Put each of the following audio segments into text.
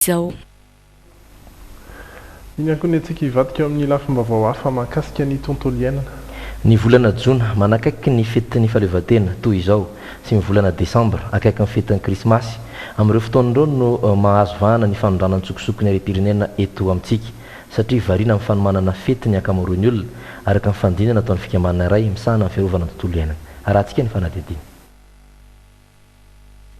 Izao. Iny ihany koa ny antsika hivadika eo amin'ny lafim-baovao hafa mahakasika ny tontolo iainana. Ny volana jona, manakaiky ny fetin'ny fahaleovantena, toy izao, sy ny volana desambra, akaiky ny fetin'ny krismasy. Amin'ireo fotoana ireo no mahazo vahana ny fanondrana an-tsokosoko ny harem-pirenena eto amintsika, satria variana amin'ny fanomanana fety ny ankamaroan'ny olona, araka ny fandinihana nataon'ny fikambanana iray misahana ny fiarovana ny tontolo iainana. Arahantsika ny fanadihadiana.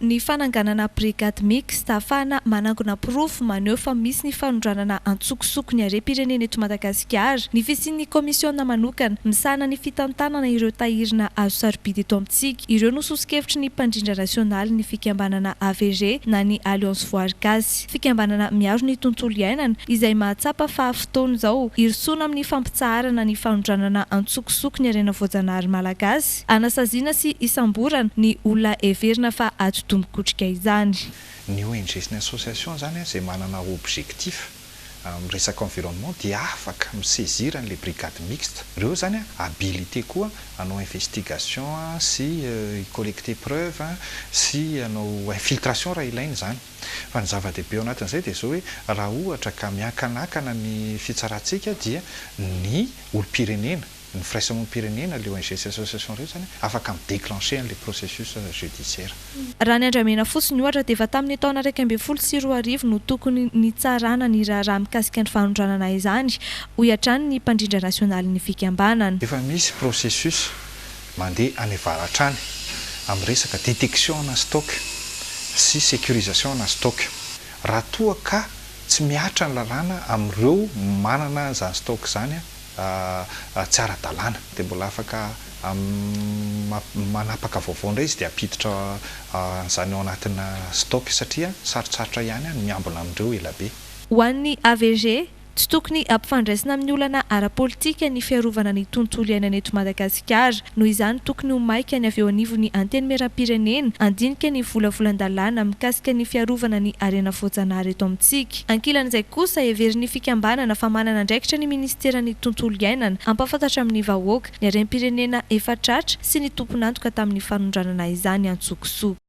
Ny fananganana brigade mixte ahafahana manangona porofo maneho fa misy ny fanondranana antsokosoko ny harem-pirenena eto Madagasikara, ny fisian'ny kaomisiona manokana misahana ny fitantanana ireo tahirina hazo sarobidy eto amintsika. Ireo no soso-kevitry ny mpandrindra nasionaly ny fikambanana AVG na ny Alliance Voary Gasy, fikambanana miaro ny tontolo iainana, izay mahatsapa fa fotoana izao hirosoana amin'ny fampitsaharana ny fanondranana antsokosoko ny harena voajanahary malagasy. Anasaziana sy isamborana ny olona heverina fa atidoha mikotrika izany. Ny ONG sy ny association izany izay manana objectif amin'ny resaka environnement dia afaka mi-saisir an'ilay brigade mixte. Ireo izany habilité koa hanao investigation sy hi-collecter preuve sy hanao infiltration raha ilaina izany. Fa ny zava-dehibe ao anatin'izay dia izao hoe raha ohatra ka miankanakana ny fitsarantsika dia ny olom-pirenena, Ny firaisamonim-pirenena, le ONG sy association rehetra zany afaka mi-declencher an'le processus judiciaire. Raha ny andramena fotsiny ohatra dia efa tamin'ny taona 2011 no tokony nitsarana ny raharaha mikasika ny fanondranana izany, hoy hatrany ny mpandrindra nasionalin'ny fikambanana. Efa misy processus mandeha any avaratra any amin'ny resaka détection ana stock sy sécurisation ana stock. Raha toa ka tsy mihatra ny lalàna amin'ireo manana izany stock izany tsy ara-dalàna. Dia mbola afaka manapaka vaovao indray izy dia hampiditra an'izany ao anatina stock satria sarotsarotra ihany ny miambina amin'ireo elabe. Ho an'ny AVG, tsy tokony hampifandraisina amin'ny olana ara-politika ny fiarovana ny tontolo iainana eto Madagasikara. Noho izany, tokony ho maika ny avy eo anivon'ny Antenimierampirenena handinika ny volavolan-dalàna mikasika ny fiarovana ny harena voajanahary eto amintsika. Ankilan'izay kosa, heverin'ny fikambanana fa manana andraikitra ny minisiteran'ny Tontolo iainana hampahafantatra amin'ny vahoaka ny harem-pirenena efa tratra sy ny tompon'antoka tamin'ny fanondranana izany antsokosoko.